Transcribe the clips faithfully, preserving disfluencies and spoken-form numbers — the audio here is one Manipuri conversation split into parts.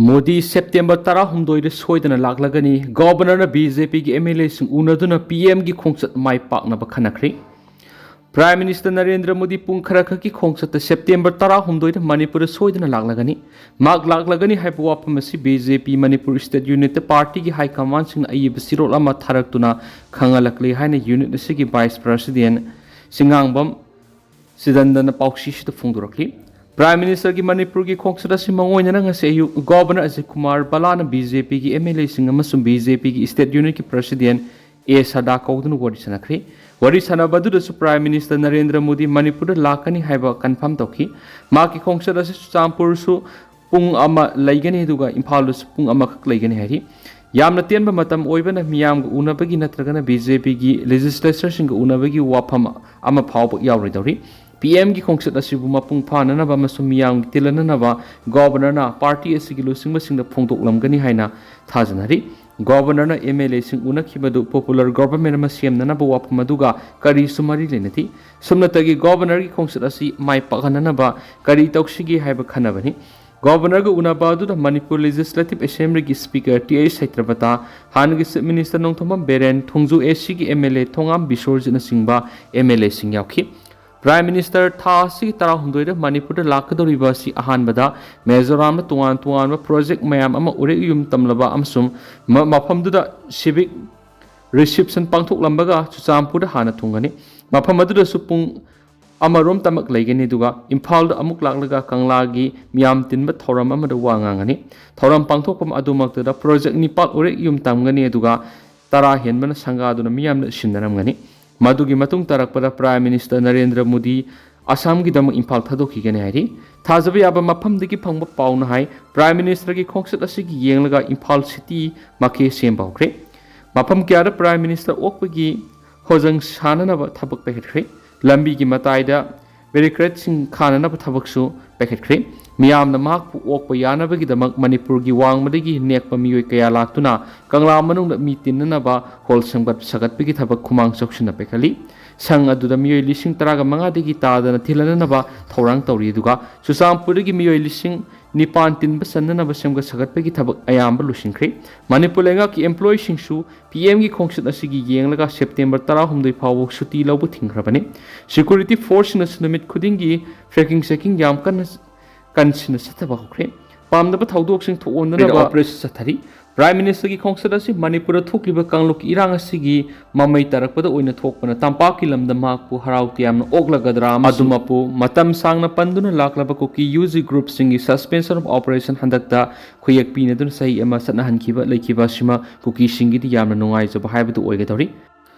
ꯃꯣꯗꯤ ꯁꯦꯞꯇꯦꯝꯕꯔ ꯇꯔꯥꯍꯨꯝꯗꯣꯏꯗ ꯁꯣꯏꯗꯅ ꯂꯥꯛꯂꯒꯅꯤ꯫ ꯒꯣꯚꯔꯅꯔꯅ ꯕꯤ ꯖꯦ ꯄꯤꯒꯤ ꯑꯦꯝ ꯑꯦꯜ ꯑꯦꯁꯤꯡ ꯎꯅꯗꯨꯅ ꯄꯤ ꯑꯦꯝꯒꯤ ꯈꯣꯡꯆꯠ ꯃꯥꯏ ꯄꯥꯛꯅꯕ ꯈꯟꯅꯈ꯭ꯔꯦ꯫ ꯄ꯭ꯔꯥꯏꯝ ꯃꯤꯅꯤꯁꯇꯔ ꯅꯔꯦꯟꯗ꯭ꯔ ꯃꯣꯗꯤ ꯄꯨꯡ ꯈꯔꯈꯛꯀꯤ ꯈꯣꯡꯆꯠꯇ ꯁꯦꯞꯇꯦꯝꯕꯔ ꯇꯔꯥꯍꯨꯝꯗꯣꯏꯗ ꯃꯅꯤꯄꯨꯔꯗ ꯁꯣꯏꯗꯅ ꯂꯥꯛꯂꯒꯅꯤ꯫ ꯃꯍꯥꯛ ꯂꯥꯛꯂꯒꯅꯤ ꯍꯥꯏꯕ ꯋꯥꯐꯝ ꯑꯁꯤ ꯕꯤ ꯖꯦ ꯄꯤ ꯃꯅꯤꯄꯨꯔ ꯁ꯭ꯇꯦꯠ ꯌꯨꯅꯤꯠꯇ ꯄꯥꯔꯇꯤꯒꯤ ꯍꯥꯏ ꯀꯃꯥꯟꯁꯤꯡꯅ ꯑꯏꯕ ꯆꯦꯔꯣꯜ ꯑꯃ ꯊꯥꯔꯛꯇꯨꯅ ꯈꯪꯍꯜꯂꯛꯂꯤ ꯍꯥꯏꯅ ꯌꯨꯅꯤꯠ ꯑꯁꯤꯒꯤ ꯚꯥꯏꯁ ꯄ꯭ꯔꯁꯤꯗꯦꯟ ꯆꯤꯉꯥꯡꯕꯝ ꯆꯤꯗꯟꯗꯅ ꯄꯥꯎꯁꯤꯁꯤꯗ ꯐꯣꯡꯗꯣꯔꯛꯂꯤ꯫ ꯄ꯭ꯔꯥꯏꯝ ꯃꯤꯅꯤꯁꯇꯔꯒꯤ ꯃꯅꯤꯄꯨꯔꯒꯤ ꯈꯣꯡꯆꯠ ꯑꯁꯤ ꯃꯉꯣꯏꯅꯅ ꯉꯁꯤ ꯑꯌꯨꯛ governor Ajit Kumar ꯚꯜꯂꯥꯅ B J ꯄꯤꯒꯤ ꯑꯦꯝ ꯑꯦꯜ ꯑꯦꯁꯤꯡ ꯑꯃꯁꯨꯡ ꯕꯤ ꯖꯦ ꯄꯤꯒꯤ ꯁ꯭ꯇꯦꯠ ꯌꯨꯅꯤꯠꯀꯤ ꯄ꯭ꯔꯁꯤꯗꯦꯟ ꯑꯦ ꯁꯗꯥ ꯀꯧꯗꯨꯅ ꯋꯥꯔꯤ ꯁꯥꯟꯅꯈ꯭ꯔꯦ꯫ ꯋꯥꯔꯤ ꯁꯥꯟꯅꯕ ꯑꯗꯨꯗꯁꯨ ꯄ꯭ꯔꯥꯏꯝ ꯃꯤꯅꯤꯁꯇꯔ ꯅꯔꯦꯟꯗ꯭ꯔ ꯃꯣꯗꯤ ꯃꯅꯤꯄꯨꯔꯗ ꯂꯥꯛꯀꯅꯤ ꯍꯥꯏꯕ ꯀꯟꯐꯥꯔꯝ ꯇꯧꯈꯤ꯫ ꯃꯍꯥꯛꯀꯤ ꯈꯣꯡꯆꯠ ꯑꯁꯤ ꯆꯨꯔꯆꯥꯟꯄꯨꯔꯁꯨ ꯄꯨꯡ ꯑꯃ ꯂꯩꯒꯅꯤ, ꯑꯗꯨꯒ ꯏꯝꯐꯥꯜꯗꯁꯨ ꯄꯨꯡ ꯑꯃꯈꯛ ꯂꯩꯒꯅꯤ ꯍꯥꯏꯔꯤ꯫ ꯌꯥꯝꯅ ꯇꯦꯟꯕ ꯃꯇꯝ ꯑꯣꯏꯕꯅ ꯃꯤꯌꯥꯝꯒ ꯎꯅꯕꯒꯤ ꯅꯠꯇ꯭ꯔꯒꯅ ꯕꯤ ꯖꯦ ꯄꯤꯒꯤ ꯂꯦꯖꯤꯁꯂꯦꯆꯔꯁꯤꯡꯒ ꯎꯅꯕꯒꯤ ꯋꯥꯐꯝ ꯑꯃ ꯐꯥꯎꯕ ꯌꯥꯎꯔꯣꯏꯗꯧꯔꯤ꯫ ꯄꯤ ꯑꯦꯝꯒꯤ ꯈꯣꯡꯆꯠ ꯑꯁꯤꯕꯨ ꯃꯄꯨꯡ ꯐꯥꯅꯅꯕ ꯑꯃꯁꯨꯡ ꯃꯤꯌꯥꯝꯒꯤ ꯇꯤꯜꯂꯅꯅꯕ ꯒꯣꯚꯔꯅꯔꯅ ꯄꯥꯔꯇꯤ ꯑꯁꯤꯒꯤ ꯂꯨꯆꯤꯡꯕꯁꯤꯡꯗ ꯐꯣꯡꯗꯣꯛꯂꯝꯒꯅꯤ ꯍꯥꯏꯅ ꯊꯥꯖꯅꯔꯤ꯫ ꯒꯣꯚꯔꯅꯔꯅ ꯑꯦꯝ ꯑꯦꯜ ꯑꯦꯁꯤꯡ ꯎꯅꯈꯤꯕꯗꯨ ꯄꯣꯄꯨꯂꯔ ꯒꯣꯚꯔꯟꯃꯦꯟ ꯑꯃ ꯁꯦꯝꯅꯅꯕ ꯋꯥꯐꯝ ꯑꯗꯨꯒ ꯀꯔꯤꯁꯨ ꯃꯔꯤ ꯂꯩꯅꯗꯦ꯫ ꯁꯨꯞꯅꯇꯒꯤ ꯒꯣꯚꯔꯅꯔꯒꯤ ꯈꯣꯡꯆꯠ ꯑꯁꯤ ꯃꯥꯏ ꯄꯥꯛꯍꯟꯅꯅꯕ ꯀꯔꯤ ꯇꯧꯁꯤꯒꯦ ꯍꯥꯏꯕ ꯈꯟꯅꯕꯅꯤ꯫ ꯒꯣꯚꯔꯅꯔꯒ ꯎꯅꯕ ꯑꯗꯨꯗ ꯃꯅꯤꯄꯨꯔ ꯂꯦꯖꯤꯁꯂꯦꯇꯤꯚ ꯑꯦꯁꯦꯝꯕ꯭ꯂꯤꯒꯤ ꯁ꯭ꯄꯤꯀꯔ ꯇꯤ ꯑꯩꯆ ꯁꯩꯇ꯭ꯔꯕꯇꯥ, ꯍꯥꯟꯅꯒꯤ chief minister Nongthombam Biren, Thongju A ꯁꯤꯒꯤ ꯑꯦꯝ ꯑꯦꯜ ꯑꯦ ꯊꯣꯉꯥꯝ ꯕꯤꯁꯣꯔꯖꯤꯠꯅꯆꯤꯡꯕ ꯑꯦꯝ ꯑꯦꯜ ꯑꯦꯁꯤꯡ ꯌꯥꯎꯈꯤ꯫ ꯄ꯭ꯔꯥꯏꯝ ꯃꯤꯅꯤꯁꯇꯔ ꯊꯥ ꯑꯁꯤꯒꯤ ꯇꯔꯥꯍꯨꯝꯗꯣꯏꯗ ꯃꯅꯤꯄꯨꯔꯗ ꯂꯥꯛꯀꯗꯧꯔꯤꯕ ꯑꯁꯤ ꯑꯍꯥꯟꯕꯗ ꯃꯤꯖꯣꯔꯥꯝꯗ ꯇꯣꯉꯥꯟ ꯇꯣꯉꯥꯟꯕ ꯄ꯭ꯔꯣꯖꯦꯛ ꯃꯌꯥꯝ ꯑꯃ ꯎꯔꯦꯛ ꯎꯌꯨꯝ ꯇꯝꯂꯕ ꯑꯃꯁꯨꯡ ꯃ-, ꯃꯐꯝꯗꯨꯗ ꯁꯤꯚꯤꯛ ꯔꯤꯁꯤꯞꯁꯟ ꯄꯥꯡꯊꯣꯛꯂꯝꯕꯒ ꯆꯨꯔꯆꯥꯟꯄꯨꯔꯗ ꯍꯥꯟꯅ ꯊꯨꯡꯒꯅꯤ꯫ ꯃꯐꯝ ꯑꯗꯨꯗꯁꯨ ꯄꯨꯡ ꯑꯃꯔꯣꯝꯇꯃꯛ ꯂꯩꯒꯅꯤ, ꯑꯗꯨꯒ ꯏꯝꯐꯥꯜꯗ ꯑꯃꯨꯛ ꯂꯥꯛꯂꯒ ꯀꯪꯂꯥꯒꯤ ꯃꯤꯌꯥꯝ ꯇꯤꯟꯕ ꯊꯧꯔꯝ ꯑꯃꯗ ꯋꯥ ꯉꯥꯡꯒꯅꯤ꯫ ꯊꯧꯔꯝ ꯄꯥꯡꯊꯣꯛꯐꯝ ꯑꯗꯨꯃꯛꯇꯗ ꯄ꯭ꯔꯣꯖꯦꯛ ꯅꯤꯄꯥꯜ ꯎꯔꯦꯛ ꯌꯨꯝ ꯇꯝꯒꯅꯤ, ꯑꯗꯨꯒ ꯇꯔꯥ ꯍꯦꯟꯕꯅ ꯁꯪꯒꯥꯗꯨꯅ ꯃꯤꯌꯥꯝꯅ ꯁꯤꯟꯅꯔꯝꯒꯅꯤ꯫ ꯃꯗꯨꯒꯤ ꯃꯇꯨꯡ ꯇꯥꯔꯛꯄꯗ ꯄ꯭ꯔꯥꯏꯝ ꯃꯤꯅꯤꯁꯇꯔ ꯅꯔꯦꯟꯗ꯭ꯔ ꯃꯣꯗꯤ ꯑꯁꯥꯝꯒꯤꯗꯃꯛ ꯏꯝꯐꯥꯜ ꯊꯥꯗꯣꯛꯈꯤꯒꯅꯤ ꯍꯥꯏꯔꯤ꯫ ꯊꯥꯖꯕ ꯌꯥꯕ ꯃꯐꯝꯗꯒꯤ ꯐꯪꯕ ꯄꯥꯎꯅ ꯍꯥꯏ, ꯄ꯭ꯔꯥꯏꯝ ꯃꯤꯅꯤꯁꯇꯔꯒꯤ ꯈꯣꯡꯆꯠ ꯑꯁꯤꯒꯤ ꯌꯦꯡꯂꯒ ꯏꯝꯐꯥꯜ ꯁꯤꯇꯤ ꯃꯥꯏꯀꯩ ꯁꯦꯝꯕ ꯍꯧꯈ꯭ꯔꯦ꯫ ꯃꯐꯝ ꯀꯌꯥꯗ ꯄ꯭ꯔꯥꯏꯝ ꯃꯤꯅꯤꯁꯇꯔ ꯑꯣꯛꯄꯒꯤ ꯍꯣꯖꯪ ꯁꯥꯅꯅꯕ ꯊꯕꯛ ꯄꯥꯏꯈꯠꯈ꯭ꯔꯦ꯫ ꯂꯝꯕꯤꯒꯤ ꯃꯇꯥꯏꯗ ꯕꯦꯔꯤꯀꯦꯗꯁꯤꯡ ꯈꯥꯅꯅꯕ ꯊꯕꯛꯁꯨ ꯄꯥꯏꯈꯠꯈ꯭ꯔꯦ꯫ ꯃꯤꯌꯥꯝꯅ ꯃꯍꯥꯛꯄꯨ ꯑꯣꯛꯄ ꯌꯥꯅꯕꯒꯤꯗꯃꯛ ꯃꯅꯤꯄꯨꯔꯒꯤ ꯋꯥꯡꯃꯗꯒꯤ ꯅꯦꯛꯄ ꯃꯤꯑꯣꯏ ꯀꯌꯥ ꯂꯥꯛꯇꯨꯅ ꯀꯪꯂꯥ ꯃꯅꯨꯡꯗ ꯃꯤ ꯇꯤꯟꯅꯅꯕ ꯍꯣꯜ ꯁꯦꯝꯒꯠ ꯁꯥꯒꯠꯄꯒꯤ ꯊꯕꯛ ꯈꯨꯃꯥꯡ ꯆꯥꯎꯁꯤꯟꯅ ꯄꯥꯏꯈꯠꯂꯤ꯫ ꯁꯪ ꯑꯗꯨꯗ ꯃꯤꯑꯣꯏ ꯂꯤꯁꯤꯡ ꯇꯔꯥꯒ ꯃꯉꯥꯗꯒꯤ ꯇꯥꯗꯅ ꯇꯤꯜꯍꯟꯅꯅꯕ ꯊꯧꯔꯥꯡ ꯇꯧꯔꯤ꯫ ꯑꯗꯨꯒ ꯆꯨꯔꯆꯥꯟꯄꯨꯔꯗꯒꯤ ꯃꯤꯑꯣꯏ ꯂꯤꯁꯤꯡ ꯅꯤꯄꯥꯟ ꯇꯤꯟꯕ ꯆꯟꯅꯅꯕ ꯁꯦꯝꯒꯠ ꯁꯥꯒꯠꯄꯒꯤ ꯊꯕꯛ ꯑꯌꯥꯝꯕ ꯂꯣꯏꯁꯤꯟꯈ꯭ꯔꯦ꯫ ꯃꯅꯤꯄꯨꯔ ꯂꯩꯉꯥꯛꯀꯤ employeeꯁꯤꯡꯁꯨ ꯄꯤ ꯑꯦꯝꯒꯤ ꯈꯣꯡꯆꯠ ꯑꯁꯤꯒꯤ ꯌꯦꯡꯂꯒ ꯁꯦꯞꯇꯦꯝꯕꯔ ꯇꯔꯥꯍꯨꯝꯗꯣꯏ ꯐꯥꯎꯕ ꯁꯨꯇꯤ ꯂꯧꯕ ꯊꯤꯡꯈ꯭ꯔꯕꯅꯤ꯫ Security forceꯁꯤꯡꯅꯁꯨ ꯅꯨꯃꯤꯠ ꯈꯨꯗꯤꯡꯒꯤ ꯐ꯭ꯔꯦꯀꯤꯡ ꯆꯦꯀꯤꯡ ꯌꯥꯝ ꯀꯟꯅ ꯀꯟꯁꯤꯟꯅ ꯆꯠꯊꯕ ꯍꯧꯈ꯭ꯔꯦ꯫ ꯄꯥꯝꯗꯕ ꯊꯧꯗꯣꯛꯁꯤꯡ ꯊꯣꯛꯍꯟꯗꯅꯕ operation ꯆꯠꯊꯔꯤ꯫ Prime Ministerꯒꯤ ꯈꯣꯡꯆꯠ ꯑꯁꯤ ꯃꯅꯤꯄꯨꯔꯗ ꯊꯣꯛꯂꯤꯕ ꯀꯥꯡꯂꯨꯞꯀꯤ ꯏꯔꯥꯡ ꯑꯁꯤꯒꯤ ꯃꯃꯩ ꯇꯥꯔꯛꯄꯗ ꯑꯣꯏꯅ ꯊꯣꯛꯄꯅ ꯇꯝꯄꯥꯛꯀꯤ ꯂꯝꯗ ꯃꯍꯥꯛꯄꯨ ꯍꯔꯥꯎ ꯇꯌꯥꯝꯅ ꯑꯣꯛꯂꯒꯗ꯭ꯔꯥ ꯑꯃꯁꯨꯡ ꯑꯗꯨꯃꯛꯄꯨ ꯃꯇꯝ ꯁꯥꯡꯅ ꯄꯟꯗꯨꯅ ꯂꯥꯛꯂꯕ ꯀꯨꯀꯤ UG groupꯁꯤꯡꯒꯤ suspension of operation ꯍꯟꯗꯛꯇ ꯈꯨꯌꯦꯛ ꯄꯤꯅꯗꯨꯅ ꯆꯍꯤ ꯑꯃ ꯆꯠꯅꯍꯟꯈꯤꯕ ꯂꯩꯈꯤꯕ ꯑꯁꯤꯃ ꯀꯨꯀꯤꯁꯤꯡꯒꯤꯗꯤ ꯌꯥꯝꯅ ꯅꯨꯡꯉꯥꯏꯖꯕ ꯍꯥꯏꯕꯗꯨ ꯑꯣꯏꯒꯗꯧꯔꯤ꯫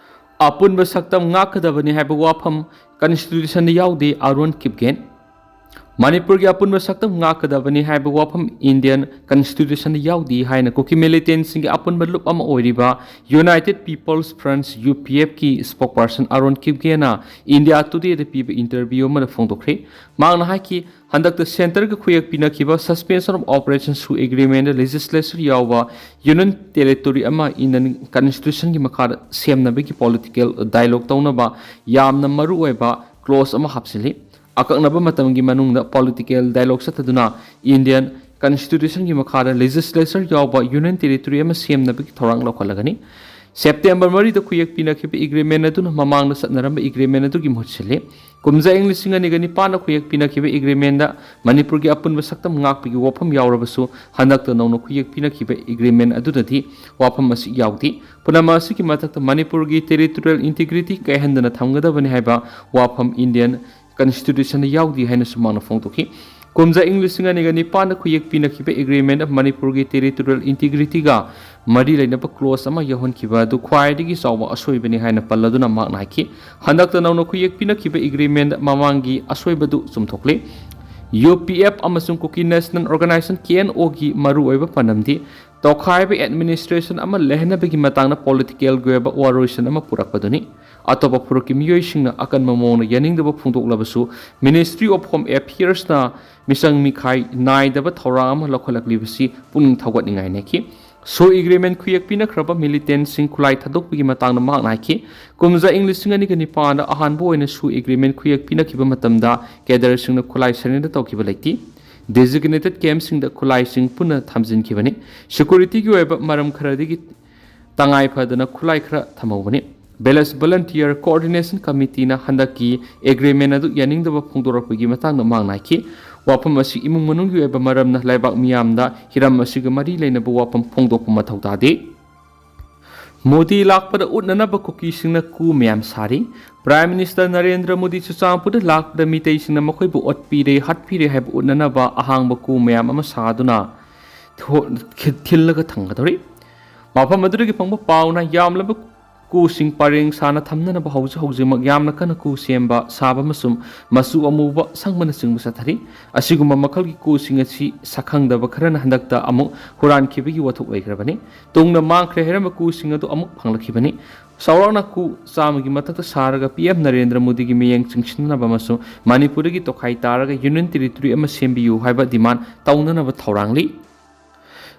ꯑꯄꯨꯟꯕ ꯁꯛꯇꯝ ꯉꯥꯛꯀꯗꯕꯅꯤ ꯍꯥꯏꯕ ꯋꯥꯐꯝ Constitutionꯗ ꯌꯥꯎꯗꯦ, ꯑꯥꯔꯣꯟ ꯀꯤꯞꯒꯦꯟ꯫ ꯃꯅꯤꯄꯨꯔꯒꯤ ꯑꯄꯨꯟꯕ ꯁꯛꯇꯝ ꯉꯥꯛꯀꯗꯕꯅꯤ ꯍꯥꯏꯕ ꯋꯥꯐꯝ Indian Constitutionꯗ ꯌꯥꯎꯗꯦ ꯍꯥꯏꯅ ꯀꯨꯀꯤ militantꯁꯤꯡꯒꯤ ꯑꯄꯨꯟꯕ ꯂꯨꯞ ꯑꯃ ꯑꯣꯏꯔꯤꯕ United People's Front, UPFꯀꯤ spokesperson Aaron ꯀꯤꯞꯒꯦꯟꯅ India Todayꯗ ꯄꯤꯕ interview ꯑꯃꯗ ꯐꯣꯡꯗꯣꯛꯈ꯭ꯔꯦ꯫ ꯃꯍꯥꯛꯅ ꯍꯥꯏꯈꯤ, ꯍꯟꯗꯛꯇ centreꯒ ꯈꯨꯌꯦꯛ ꯄꯤꯅꯈꯤꯕ suspension of operation ꯁꯨ agreementꯗ legislature ꯌꯥꯎꯕ union territory ꯑꯃ Indian Constitutionꯒꯤ ꯃꯈꯥꯗ ꯁꯦꯝꯅꯕꯒꯤ political dialogue ꯇꯧꯅꯕ ꯌꯥꯝꯅ ꯃꯔꯨꯑꯣꯏꯕ clause ꯑꯃ ꯍꯥꯞꯆꯤꯜꯂꯤ꯫ ꯑꯀꯛꯅꯕ ꯃꯇꯝꯒꯤ ꯃꯅꯨꯡꯗ political dialogue ꯆꯠꯊꯗꯨꯅ Indian Constitutionꯒꯤ ꯃꯈꯥꯗ legislature ꯌꯥꯎꯕ union territory ꯑꯃ ꯁꯦꯝꯅꯕꯒꯤ ꯊꯧꯔꯥꯡ ꯂꯧꯈꯠꯂꯒꯅꯤ꯫ ꯁꯦꯞꯇꯦꯝꯕꯔ ꯃꯔꯤꯗ ꯈꯨꯌꯦꯛ ꯄꯤꯅꯈꯤꯕ agreement ꯑꯗꯨꯅ ꯃꯃꯥꯡꯗ ꯆꯠꯅꯔꯝꯕ agreement ꯑꯗꯨꯒꯤ ꯃꯍꯨꯠ ꯁꯤꯜꯂꯤ꯫ ꯀꯨꯝꯖꯥ ꯏꯪ ꯂꯤꯁꯤꯡ ꯑꯅꯤꯒ ꯅꯤꯄꯥꯟꯗ ꯈꯨꯌꯦꯛ ꯄꯤꯅꯈꯤꯕ agreementꯗ ꯃꯅꯤꯄꯨꯔꯒꯤ ꯑꯄꯨꯟꯕ ꯁꯛꯇꯝ ꯉꯥꯛꯄꯒꯤ ꯋꯥꯐꯝ ꯌꯥꯎꯔꯕꯁꯨ, ꯍꯟꯗꯛꯇ ꯅꯧꯅ ꯈꯨꯌꯦꯛ ꯄꯤꯅꯈꯤꯕ agreement ꯑꯗꯨꯗꯗꯤ ꯋꯥꯐꯝ ꯑꯁꯤ ꯌꯥꯎꯗꯦ꯫ ꯄꯨꯝꯅꯃꯛ ꯑꯁꯤꯒꯤ ꯃꯊꯛꯇ ꯃꯅꯤꯄꯨꯔꯒꯤ territorial integrity ꯀꯥꯏꯍꯟꯗꯅ ꯊꯝꯒꯗꯕꯅꯤ ꯍꯥꯏꯕ ꯋꯥꯐꯝ Indian Constitutionꯗ ꯌꯥꯎꯗꯦ ꯍꯥꯏꯅꯁꯨ ꯃꯍꯥꯛꯅ ꯐꯣꯡꯗꯣꯛꯈꯤ꯫ ꯀꯨꯝꯖꯥ ꯏꯪ ꯂꯤꯁꯤꯡ ꯑꯅꯤꯒ ꯅꯤꯄꯥꯟꯗ ꯈꯨꯌꯦꯛ ꯄꯤꯅꯈꯤꯕ agreement ꯃꯅꯤꯄꯨꯔꯒꯤ territorial integrityꯒ ꯃꯔꯤ ꯂꯩꯅꯕ clause ꯑꯃ ꯌꯥꯎꯍꯟꯈꯤꯕ ꯑꯗꯨ ꯈ꯭ꯋꯥꯏꯗꯒꯤ ꯆꯥꯎꯕ ꯑꯁꯣꯏꯕꯅꯤ ꯍꯥꯏꯅ ꯄꯜꯂꯗꯨꯅ ꯃꯍꯥꯛꯅ ꯍꯥꯏꯈꯤ, ꯍꯟꯗꯛꯇ ꯅꯧꯅ ꯈꯨꯌꯦꯛ ꯄꯤꯅꯈꯤꯕ agreement ꯃꯃꯥꯡꯒꯤ ꯑꯁꯣꯏꯕꯗꯨ ꯆꯨꯝꯊꯣꯛꯂꯤ꯫ UPF ꯑꯃꯁꯨꯡ Kuki National Organisation, KNOꯒꯤ ꯃꯔꯨꯑꯣꯏꯕ ꯄꯥꯟꯗꯝꯗꯤ ꯇꯣꯈꯥꯏꯕ administration ꯑꯃ ꯂꯩꯍꯟꯅꯕꯒꯤ ꯃꯇꯥꯡꯗ politicalꯒꯤ ꯑꯣꯏꯕ ꯋꯥꯔꯣꯏꯁꯤꯟ ꯑꯃ ꯄꯨꯔꯛꯄꯗꯨꯅꯤ꯫ ꯑꯇꯣꯞꯄ ꯐꯨꯔꯨꯞꯀꯤ ꯃꯤꯑꯣꯏꯁꯤꯡꯅ ꯑꯀꯟꯕ ꯃꯑꯣꯡꯗ ꯌꯥꯅꯤꯡꯗꯕ ꯐꯣꯡꯗꯣꯛꯂꯕꯁꯨ, Ministry of Home Affairsꯅ ꯃꯤꯆꯪ ꯃꯤꯈꯥꯏ ꯅꯥꯏꯗꯕ ꯊꯧꯔꯥꯡ ꯑꯃ ꯂꯧꯈꯠꯂꯛꯂꯤꯕꯁꯤ ꯄꯨꯛꯅꯤꯡ ꯊꯧꯒꯠꯅꯤꯡꯉꯥꯏꯅꯤ꯫ ꯁꯨ ꯑꯦꯒ꯭ꯔꯤꯃꯦꯟ ꯈꯨꯌꯦꯛ ꯄꯤꯅꯈ꯭ꯔꯕ ꯃꯤꯂꯤꯇꯦꯟꯁꯤꯡ ꯈꯨꯠꯂꯥꯏ ꯊꯥꯗꯣꯛꯄꯒꯤ ꯃꯇꯥꯡꯗ ꯃꯍꯥꯛꯅ ꯍꯥꯏꯈꯤ, ꯀꯨꯝꯖꯥ ꯏꯪ ꯂꯤꯁꯤꯡ ꯑꯅꯤꯒ ꯅꯤꯄꯥꯟꯗ ꯑꯍꯥꯟꯕ ꯑꯣꯏꯅ ꯁꯨ ꯑꯦꯒ꯭ꯔꯤꯃꯦꯟ ꯈꯨꯌꯦꯛ ꯄꯤꯅꯈꯤꯕ ꯃꯇꯝꯗ ꯀꯦꯗꯔꯁꯤꯡꯅ ꯈꯨꯠꯂꯥꯏ ꯁꯔꯦꯟꯗꯔ ꯇꯧꯈꯤꯕ ꯂꯩꯇꯦ꯫ ꯗꯤꯖꯤꯒꯅꯦꯇꯦꯗ ꯀꯦꯝꯞꯁꯤꯡꯗ ꯈꯨꯠꯂꯥꯏꯁꯤꯡ ꯄꯨꯟꯅ ꯊꯝꯖꯤꯟꯈꯤꯕꯅꯤ꯫ ꯁꯦꯀ꯭ꯌꯨꯔꯤꯇꯤꯒꯤ ꯑꯣꯏꯕ ꯃꯔꯝ ꯈꯔꯗꯒꯤ ꯇꯉꯥꯏ ꯐꯗꯅ ꯈꯨꯠꯂꯥꯏ ꯈꯔ ꯊꯝꯍꯧꯕꯅꯤ꯫ ꯚꯤꯂꯦꯖ ꯚꯣꯂꯨꯟꯇꯤꯌꯔ ꯀꯣꯑꯣꯔꯗꯤꯅꯦꯁꯟ ꯀꯃꯤꯇꯤꯅ ꯍꯟꯗꯛꯀꯤ ꯑꯦꯒ꯭ꯔꯤꯃꯦꯟ ꯑꯗꯨ ꯌꯥꯅꯤꯡꯗꯕ ꯐꯣꯡꯗꯣꯔꯛꯄꯒꯤ ꯃꯇꯥꯡꯗ ꯃꯍꯥꯛꯅ ꯍꯥꯏꯈꯤ, ꯋꯥꯐꯝ ꯑꯁꯤ ꯏꯃꯨꯡ ꯃꯅꯨꯡꯒꯤ ꯑꯣꯏꯕ ꯃꯔꯝꯅ ꯂꯩꯕꯥꯛ ꯃꯤꯌꯥꯝꯗ ꯍꯤꯔꯝ ꯑꯁꯤꯒ ꯃꯔꯤ ꯂꯩꯅꯕ ꯋꯥꯐꯝ ꯐꯣꯡꯗꯣꯛꯄ ꯃꯊꯧ ꯇꯥꯗꯦ꯫ ꯃꯣꯗꯤ ꯂꯥꯛꯄꯗ ꯎꯠꯅꯅꯕ ꯀꯨꯀꯤꯁꯤꯡꯅ ꯀꯨ ꯃꯌꯥꯝ ꯁꯥꯔꯤ꯫ ꯄ꯭ꯔꯥꯏꯝ ꯃꯤꯅꯤꯁꯇꯔ ꯅꯔꯦꯟꯗ꯭ꯔ ꯃꯣꯗꯤ ꯆꯨꯔꯆꯥꯟꯄꯨꯔꯗ ꯂꯥꯛꯄꯗ ꯃꯤꯇꯩꯁꯤꯡꯅ ꯃꯈꯣꯏꯕꯨ ꯑꯣꯠꯄꯤꯔꯦ, ꯍꯥꯠꯄꯤꯔꯦ ꯍꯥꯏꯕ ꯎꯠꯅꯅꯕ ꯑꯍꯥꯡꯕ ꯀꯨ ꯃꯌꯥꯝ ꯑꯃ ꯁꯥꯗꯨꯅ ꯊꯣ-, ꯈꯤ-, ꯊꯤꯜꯂꯒ ꯊꯝꯒꯗꯧꯔꯤ꯫ ꯃꯐꯝ ꯑꯗꯨꯗꯒꯤ ꯐꯪꯕ ꯄꯥꯎꯅ ꯌꯥꯝꯂꯕ ꯀꯨꯁꯤꯡ ꯄꯔꯦꯡ ꯁꯥꯅ ꯊꯝꯅꯅꯕ ꯍꯧꯖꯤꯛ ꯍꯧꯖꯤꯛꯃꯛ ꯌꯥꯝꯅ ꯀꯟꯅ ꯀꯨ ꯁꯦꯝꯕ, ꯁꯥꯕ ꯑꯃꯁꯨꯡ ꯃꯆꯨ ꯑꯃꯨꯕ ꯁꯪꯕꯅꯆꯤꯡꯕ ꯆꯠꯊꯔꯤ꯫ ꯑꯁꯤꯒꯨꯝꯕ ꯃꯈꯜꯒꯤ ꯀꯨꯁꯤꯡ ꯑꯁꯤ ꯁꯛꯈꯪꯗꯕ ꯈꯔꯅ ꯍꯟꯗꯛꯇ ꯑꯃꯨꯛ ꯍꯨꯔꯥꯟꯈꯤꯕꯒꯤ ꯋꯥꯊꯣꯛ ꯂꯩꯈ꯭ꯔꯕꯅꯤ꯫ ꯇꯨꯡꯗ ꯃꯥꯡꯈ꯭ꯔꯦ ꯍꯥꯏꯔꯝꯕ ꯀꯨꯁꯤꯡ ꯑꯗꯨ ꯑꯃꯨꯛ ꯐꯪꯂꯛꯈꯤꯕꯅꯤ꯫ ꯆꯥꯎꯔꯥꯛꯅ ꯀꯨ ꯆꯥꯝꯃꯒꯤ ꯃꯊꯛꯇ ꯁꯥꯔꯒ ꯄꯤ ꯑꯦꯝ ꯅꯔꯦꯟꯗ꯭ꯔ ꯃꯣꯗꯤꯒꯤ ꯃꯤꯠꯌꯦꯡ ꯆꯤꯡꯁꯤꯟꯅꯕ ꯑꯃꯁꯨꯡ ꯃꯅꯤꯄꯨꯔꯗꯒꯤ ꯇꯣꯈꯥꯏ ꯇꯥꯔꯒ ꯌꯨꯅꯤꯌꯟ ꯇꯦꯔꯤꯇꯣꯔꯤ ꯑꯃ ꯁꯦꯝꯕꯤꯌꯨ ꯍꯥꯏꯕ ꯗꯤꯃꯥꯟ ꯇꯧꯅꯅꯕ ꯊꯧꯔꯥꯡꯂꯤ꯫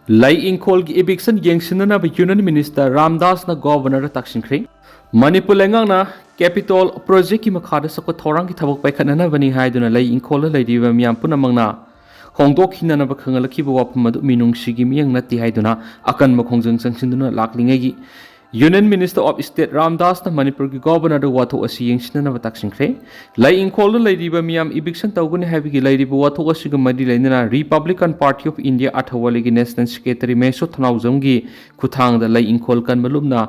ꯂꯩ ꯏꯪꯈꯣꯜꯒꯤ ꯏꯚꯤꯛꯁꯟ ꯌꯦꯡꯁꯤꯟꯅꯅꯕ ꯌꯨꯅꯤꯌꯟ ꯃꯤꯅꯤꯁꯇꯔ ꯔꯥꯝꯗꯥꯁꯅ ꯒꯣꯚꯔꯅꯔꯗ ꯇꯛꯁꯤꯟꯈ꯭ꯔꯦ꯫ ꯃꯅꯤꯄꯨꯔ ꯂꯩꯉꯥꯛꯅ ꯀꯦꯄꯤꯇꯣꯜ ꯄ꯭ꯔꯣꯖꯦꯛꯀꯤ ꯃꯈꯥꯗ ꯆꯥꯎꯈꯠ ꯊꯧꯔꯥꯡꯒꯤ ꯊꯕꯛ ꯄꯥꯏꯈꯠꯅꯅꯕꯅꯤ ꯍꯥꯏꯗꯨꯅ ꯂꯩ ꯏꯪꯈꯣꯜꯗ ꯂꯩꯔꯤꯕ ꯃꯤꯌꯥꯝ ꯄꯨꯝꯅꯃꯛꯅ ꯍꯣꯡꯗꯣꯛꯈꯤꯅꯅꯕ ꯈꯪꯍꯜꯂꯛꯈꯤꯕ ꯋꯥꯐꯝ ꯑꯗꯨ ꯃꯤꯅꯨꯡꯁꯤꯒꯤ ꯃꯤꯠꯌꯦꯡ ꯅꯠꯇꯦ ꯍꯥꯏꯗꯨꯅ ꯑꯀꯟꯕ ꯈꯣꯡꯖꯪ ꯆꯪꯁꯤꯟꯗꯨꯅ ꯂꯥꯛꯂꯤꯉꯩꯒꯤ ꯌꯨꯅꯤꯌꯟ ꯃꯤꯅꯤꯁꯇꯔ ꯑꯣꯐ ꯁ꯭ꯇꯦꯠ ꯔꯥꯝꯗꯥꯁꯅ ꯃꯅꯤꯄꯨꯔꯒꯤ ꯒꯣꯚꯔꯅꯔꯗ ꯋꯥꯊꯣꯛ ꯑꯁꯤ ꯌꯦꯡꯁꯤꯟꯅꯅꯕ ꯇꯛꯁꯤꯟꯈ꯭ꯔꯦ꯫ ꯂꯩ ꯏꯪꯈꯣꯜꯗ ꯂꯩꯔꯤꯕ ꯃꯤꯌꯥꯝ ꯏꯚꯤꯛꯁꯟ ꯇꯧꯒꯅꯤ ꯍꯥꯏꯕꯒꯤ ꯂꯩꯔꯤꯕ ꯋꯥꯊꯣꯛ ꯑꯁꯤꯒ ꯃꯔꯤ ꯂꯩꯅꯅ ꯔꯤꯄꯕ꯭ꯂꯤꯀꯟ ꯄꯥꯔꯇꯤ ꯑꯣꯐ ꯏꯟꯗꯤꯌꯥ ꯑꯊꯧꯕꯥꯂꯤꯒꯤ ꯅꯦꯁꯅꯦꯜ ꯁꯦꯀ꯭ꯔꯦꯇꯔꯤ ꯃꯍꯦꯁꯣ ꯊꯅꯥꯎꯖꯝꯒꯤ ꯈꯨꯠꯊꯥꯡꯗ ꯂꯩ ꯏꯪꯈꯣꯜ ꯀꯟꯕ ꯂꯨꯞꯅ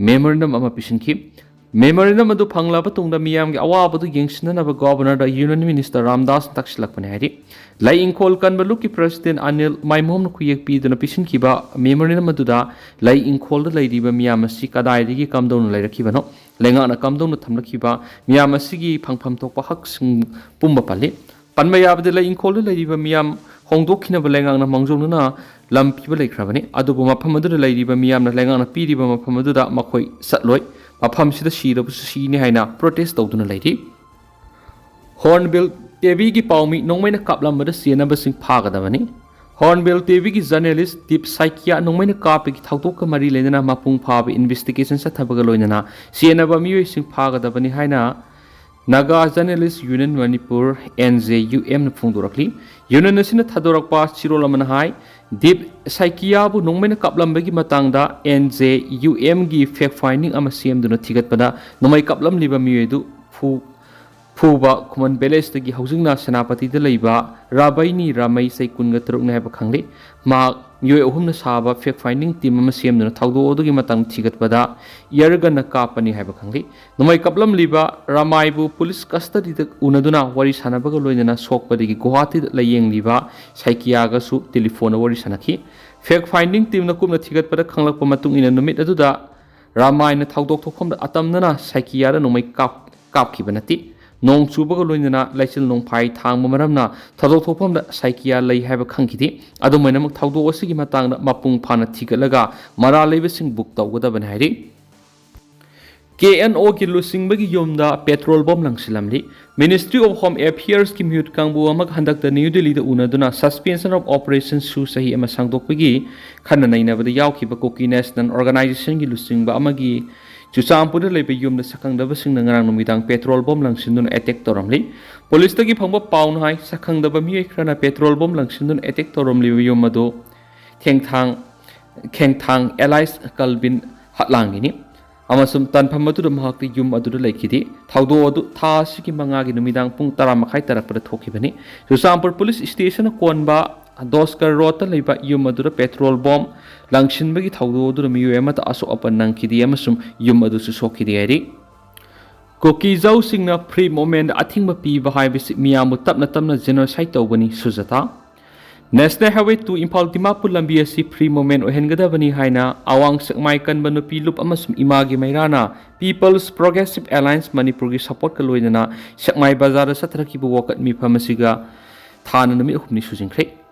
ꯃꯦꯃꯣꯔꯦꯟꯗꯝ ꯑꯃ ꯄꯤꯁꯤꯟꯈꯤ꯫ ꯃꯦꯃꯣꯔꯦꯟꯗꯝ ꯑꯗꯨ ꯐꯪꯂꯕ ꯇꯨꯡꯗ ꯃꯤꯌꯥꯝꯒꯤ ꯑꯋꯥꯕꯗꯨ ꯌꯦꯡꯁꯤꯟꯅꯅꯕ ꯒꯣꯚꯔꯅꯔꯗ ꯌꯨꯅꯤꯌꯟ ꯃꯤꯅꯤꯁꯇꯔ ꯔꯥꯝꯗꯥꯁꯅ ꯇꯛꯁꯤꯜꯂꯛꯄꯅꯤ ꯍꯥꯏꯔꯤ꯫ ꯂꯩ ꯏꯪꯈꯣꯜ ꯀꯟꯕ ꯂꯨꯞꯀꯤ ꯄ꯭ꯔꯁꯤꯗꯦꯟ ꯑꯅꯤꯜ ꯃꯥꯏꯃꯣꯝꯅ ꯈꯨꯌꯦꯛ ꯄꯤꯗꯨꯅ ꯄꯤꯁꯤꯟꯈꯤꯕ ꯃꯦꯃꯣꯔꯦꯟꯗꯝ ꯑꯗꯨꯗ ꯂꯩ ꯏꯪꯈꯣꯜꯗ ꯂꯩꯔꯤꯕ ꯃꯤꯌꯥꯝ ꯑꯁꯤ ꯀꯗꯥꯏꯗꯒꯤ ꯀꯝꯗꯧꯅ ꯂꯩꯔꯛꯈꯤꯕꯅꯣ, ꯂꯩꯉꯥꯛꯅ ꯀꯝꯗꯧꯅ ꯊꯝꯂꯛꯈꯤꯕ, ꯃꯤꯌꯥꯝ ꯑꯁꯤꯒꯤ ꯐꯪꯐꯝ ꯊꯣꯛꯄ ꯍꯛꯁꯤꯡ ꯄꯨꯝꯕ ꯄꯜꯂꯤ꯫ ꯄꯟꯕ ꯌꯥꯕꯗꯤ, ꯂꯩ ꯏꯪꯈꯣꯜꯗ ꯂꯩꯔꯤꯕ ꯃꯤꯌꯥꯝ ꯍꯣꯡꯗꯣꯛꯈꯤꯅꯕ ꯂꯩꯉꯥꯛꯅ ꯃꯥꯡꯖꯧꯅꯅ ꯂꯝ ꯄꯤꯕ ꯂꯩꯈ꯭ꯔꯕꯅꯤ꯫ ꯑꯗꯨꯕꯨ ꯃꯐꯝ ꯑꯗꯨꯗ ꯂꯩꯔꯤꯕ ꯃꯤꯌꯥꯝꯅ ꯂꯩꯉꯥꯛꯅ ꯄꯤꯔꯤꯕ ꯃꯐꯝ ꯑꯗꯨꯗ ꯃꯈꯣꯏ ꯆꯠꯂꯣꯏ꯫ ꯃꯐꯝꯁꯤꯗ ꯁꯤꯔꯕꯁꯨ ꯁꯤꯅꯤ ꯍꯥꯏꯅ ꯄ꯭ꯔꯣꯇꯦꯁ ꯇꯧꯗꯨꯅ ꯂꯩꯔꯤ꯫ ꯍꯣꯔꯟꯕꯤꯜ ꯇꯦꯕꯤꯒꯤ ꯄꯥꯎꯃꯤ ꯅꯣꯡꯃꯩꯅ ꯀꯥꯞꯂꯝꯕꯗ ꯆꯦꯟꯅꯕꯁꯤꯡ ꯐꯥꯒꯗꯕꯅꯤ꯫ ꯍꯣꯔꯟꯕꯤꯜ ꯇꯤꯚꯤꯒꯤ ꯖꯔꯅꯦꯂꯤꯁ ꯗꯤꯞ ꯁꯥꯏꯀꯤꯌꯥ ꯅꯣꯡꯃꯩꯅ ꯀꯥꯞꯄꯒꯤ ꯊꯧꯗꯣꯛꯀ ꯃꯔꯤ ꯂꯩꯅꯅ ꯃꯄꯨꯡ ꯐꯥꯕ ꯏꯟꯚꯦꯁꯇꯤꯒꯦꯁꯟ ꯆꯠꯊꯕꯒ ꯂꯣꯏꯅꯅ ꯆꯦꯟꯅꯕ ꯃꯤꯑꯣꯏꯁꯤꯡ ꯐꯥꯒꯗꯕꯅꯤ ꯍꯥꯏꯅ Naga journalist union Manipur, N J U M ꯅ ꯐꯣꯡꯗꯣꯔꯛꯂꯤ꯫ ꯌꯨꯅꯤꯌꯟ ꯑꯁꯤꯅ ꯊꯥꯗꯣꯔꯛꯄ ꯆꯦꯔꯣꯜ ꯑꯃꯅ ꯍꯥꯏ, ꯗꯤꯞ ꯁꯥꯏꯀꯤꯌꯥꯕꯨ ꯅꯣꯡꯃꯩꯅ ꯀꯥꯞꯂꯝꯕꯒꯤ ꯃꯇꯥꯡꯗ N J U M ꯒꯤ ꯐꯦꯛ ꯐꯥꯏꯟꯗꯤꯡ ꯑꯃ ꯁꯦꯝꯗꯨꯅ ꯊꯤꯒꯠꯄꯗ ꯅꯣꯡꯃꯩ ꯀꯥꯞꯂꯝꯂꯤꯕ ꯃꯤꯑꯣꯏ ꯑꯗꯨ ꯐꯨ-, ꯐꯨꯕ ꯈꯨꯃꯟ ꯚꯤꯂꯦꯖꯇꯒꯤ ꯍꯧꯖꯤꯛꯅ ꯁꯦꯅꯥꯄꯇꯤꯗ ꯂꯩꯕ ꯔꯥꯕꯩꯅꯤ ꯔꯥꯃꯩ ꯆꯍꯤ ꯀꯨꯟꯒ ꯇꯔꯨꯛꯅꯤ ꯍꯥꯏꯕ ꯈꯪꯂꯤ꯫ ꯃꯍꯥꯛ ꯃꯤꯑꯣꯏ ꯑꯍꯨꯝꯅ ꯁꯥꯕ ꯐꯦꯛ ꯐꯥꯏꯟꯗꯤꯡ ꯇꯤꯝ ꯑꯃ ꯁꯦꯝꯗꯨꯅ ꯊꯧꯗꯣꯛ ꯑꯗꯨꯒꯤ ꯃꯇꯥꯡꯗ ꯊꯤꯒꯠꯄꯗ ꯏꯌꯔꯒꯟꯅ ꯀꯥꯞꯄꯅꯤ ꯍꯥꯏꯕ ꯈꯪꯂꯤ꯫ ꯅꯣꯡꯃꯩ ꯀꯥꯞꯂꯝꯂꯤꯕ ꯔꯥꯃꯥꯏꯕꯨ ꯄꯨꯂꯤꯁ ꯀꯁꯇꯗꯤꯗ ꯎꯅꯗꯨꯅ ꯋꯥꯔꯤ ꯁꯥꯟꯅꯕꯒ ꯂꯣꯏꯅꯅ ꯁꯣꯛꯄꯗꯒꯤ ꯒꯨꯋꯥꯍꯥꯇꯤꯗ ꯂꯥꯌꯦꯡꯂꯤꯕ ꯁꯥꯏꯀꯤꯌꯥꯒꯁꯨ ꯇꯦꯂꯤꯐꯣꯟꯗ ꯋꯥꯔꯤ ꯁꯥꯟꯅꯈꯤ꯫ ꯐꯦꯛ ꯐꯥꯏꯟꯗꯤꯡ ꯇꯤꯝꯅ ꯀꯨꯞꯅ ꯊꯤꯒꯠꯄꯗ ꯈꯪꯂꯛꯄ ꯃꯇꯨꯡ ꯏꯟꯅ ꯅꯨꯃꯤꯠ ꯑꯗꯨꯗ ꯔꯥꯃꯥꯏꯅ ꯊꯧꯗꯣꯛ ꯊꯣꯛꯐꯝꯗ ꯑꯇꯝꯅꯅ ꯁꯥꯏꯀꯤꯌꯥꯗ ꯅꯣꯡꯃꯩ ꯀꯥꯞ-, ꯀꯥꯞꯈꯤꯕ ꯅꯠꯇꯦ꯫ ꯅꯣꯡ ꯆꯨꯕꯒ ꯂꯣꯏꯅꯅ ꯂꯩꯆꯤꯜ ꯅꯣꯡꯐꯥꯏ ꯊꯥꯡꯕ ꯃꯔꯝꯅ ꯊꯧꯗꯣꯛ ꯊꯣꯛꯐꯝꯗ ꯁꯥꯏꯀꯤꯌꯥ ꯂꯩ ꯍꯥꯏꯕ ꯈꯪꯈꯤꯗꯦ꯫ ꯑꯗꯨꯝ ꯑꯣꯏꯅꯃꯛ, ꯊꯧꯗꯣꯛ ꯑꯁꯤꯒꯤ ꯃꯇꯥꯡꯗ ꯃꯄꯨꯡ ꯐꯥꯅ ꯊꯤꯒꯠꯂꯒ ꯃꯔꯥꯜ ꯂꯩꯕꯁꯤꯡ ꯕꯨꯛ ꯇꯧꯒꯗꯕꯅꯤ ꯍꯥꯏꯔꯤ꯫ K N O ꯒꯤ ꯂꯨꯆꯤꯡꯕꯒꯤ ꯌꯨꯝꯗ ꯄꯦꯇ꯭ꯔꯣꯜ ꯕꯣꯝ ꯂꯪꯁꯤꯜꯂꯝꯂꯤ꯫ Ministry of Home Affairs ꯀꯤ ꯃꯤꯍꯨꯠ ꯀꯥꯡꯕꯨ ꯑꯃꯒ ꯍꯟꯗꯛꯇ ꯅ꯭ꯌꯨ ꯗꯤꯜꯂꯤꯗ ꯎꯅꯗꯨꯅ Suspension of Operation ꯁꯨ ꯆꯍꯤ ꯑꯃ ꯁꯥꯡꯗꯣꯛꯄꯒꯤ ꯈꯟꯅ ꯅꯩꯅꯕꯗ ꯌꯥꯎꯈꯤꯕ ꯀꯨꯀꯤ National Organization ꯒꯤ ꯂꯨꯆꯤꯡꯕ ꯑꯃꯒꯤ ꯆꯨꯔꯆꯥꯟꯄꯨꯔꯗ ꯂꯩꯕ ꯌꯨꯝꯗ ꯁꯛꯈꯪꯗꯕꯁꯤꯡꯅ ꯉꯔꯥꯡ ꯅꯨꯃꯤꯗꯥꯡ ꯄꯦꯇ꯭ꯔꯣꯜ ꯕꯣꯝ ꯂꯪꯁꯤꯟꯗꯨꯅ ꯑꯦꯇꯦꯛ ꯇꯧꯔꯝꯂꯤ꯫ ꯄꯨꯂꯤꯁꯇꯒꯤ ꯐꯪꯕ ꯄꯥꯎꯅ ꯍꯥꯏ, ꯁꯛꯈꯪꯗꯕ ꯃꯤꯑꯣꯏ ꯈꯔꯅ ꯄꯦꯇ꯭ꯔꯣꯜ ꯕꯣꯝ ꯂꯪꯁꯤꯟꯗꯨꯅ ꯑꯦꯇꯦꯛ ꯇꯧꯔꯝꯂꯤꯕ ꯌꯨꯝ ꯑꯗꯨ ꯊꯦꯡꯊꯥꯡ, ꯈꯦꯡꯊꯥꯡ ꯑꯦꯂꯥꯏꯁ ꯀꯜꯕꯤꯟ ꯍꯠꯂꯥꯡꯒꯤꯅꯤ ꯑꯃꯁꯨꯡ ꯇꯥꯟꯐꯝ ꯑꯗꯨꯗ ꯃꯍꯥꯛꯇꯤ ꯌꯨꯝ ꯑꯗꯨꯗ ꯂꯩꯈꯤꯗꯦ꯫ ꯊꯧꯗꯣꯛ ꯑꯗꯨ ꯊꯥ ꯑꯁꯤꯒꯤ ꯃꯉꯥꯒꯤ ꯅꯨꯃꯤꯗꯥꯡ ꯄꯨꯡ ꯇꯔꯥ ꯃꯈꯥꯏ ꯇꯥꯔꯛꯄꯗ ꯊꯣꯛꯈꯤꯕꯅꯤ꯫ ꯆꯨꯔꯆꯥꯟꯄꯨꯔ ꯄꯨꯂꯤꯁ ꯁ꯭ꯇꯦꯁꯟꯅ ꯀꯣꯟꯕ ꯗꯣꯁꯀꯔ ꯔꯣꯗꯇ ꯂꯩꯕ ꯌꯨꯝ ꯑꯗꯨꯗ ꯄꯦꯇ꯭ꯔꯣꯜ ꯕꯣꯝ ꯂꯪꯁꯤꯟꯕꯒꯤ ꯊꯧꯗꯣꯛ ꯑꯗꯨꯗ ꯃꯤꯑꯣꯏ ꯑꯃꯠꯇ ꯑꯁꯣꯛ ꯑꯄꯟ ꯅꯪꯈꯤꯗꯦ ꯑꯃꯁꯨꯡ ꯌꯨꯝ ꯑꯗꯨꯁꯨ ꯁꯣꯛꯈꯤꯗꯦ ꯍꯥꯏꯔꯤ꯫ ꯀꯨꯀꯤꯖꯧꯁꯤꯡꯅ free movement ꯑꯊꯤꯡꯕ ꯄꯤꯕ ꯍꯥꯏꯕꯁꯤ ꯃꯤꯌꯥꯝꯕꯨ ꯇꯞꯅ ꯇꯞꯅ genocide ꯇꯧꯕꯅꯤ, ꯁꯨꯖꯥꯇꯥ꯫ National Highway two Imphal Dimapur ꯂꯝꯕꯤ ꯑꯁꯤ free movement ꯑꯣꯏꯍꯟꯒꯗꯕꯅꯤ ꯍꯥꯏꯅ ꯑꯋꯥꯡ ꯁꯦꯛꯃꯥꯏ ꯀꯟꯕ ꯅꯨꯄꯤ ꯂꯨꯞ ꯑꯃꯁꯨꯡ ꯏꯃꯥꯒꯤ ꯃꯩꯔꯥꯅ People's Progressive Alliance ꯃꯅꯤꯄꯨꯔꯒꯤ supportꯀ ꯂꯣꯏꯅꯅ ꯁꯦꯛꯃꯥꯏ ꯕꯖꯥꯔꯗ ꯆꯠꯊꯔꯛꯈꯤꯕ ꯋꯥꯀꯠ ꯃꯤꯐꯝ ꯑꯁꯤꯒ ꯊꯥꯅ ꯅꯨꯃꯤꯠ ꯑꯍꯨꯝꯅꯤ ꯁꯨꯖꯤꯟꯈ꯭ꯔꯦ꯫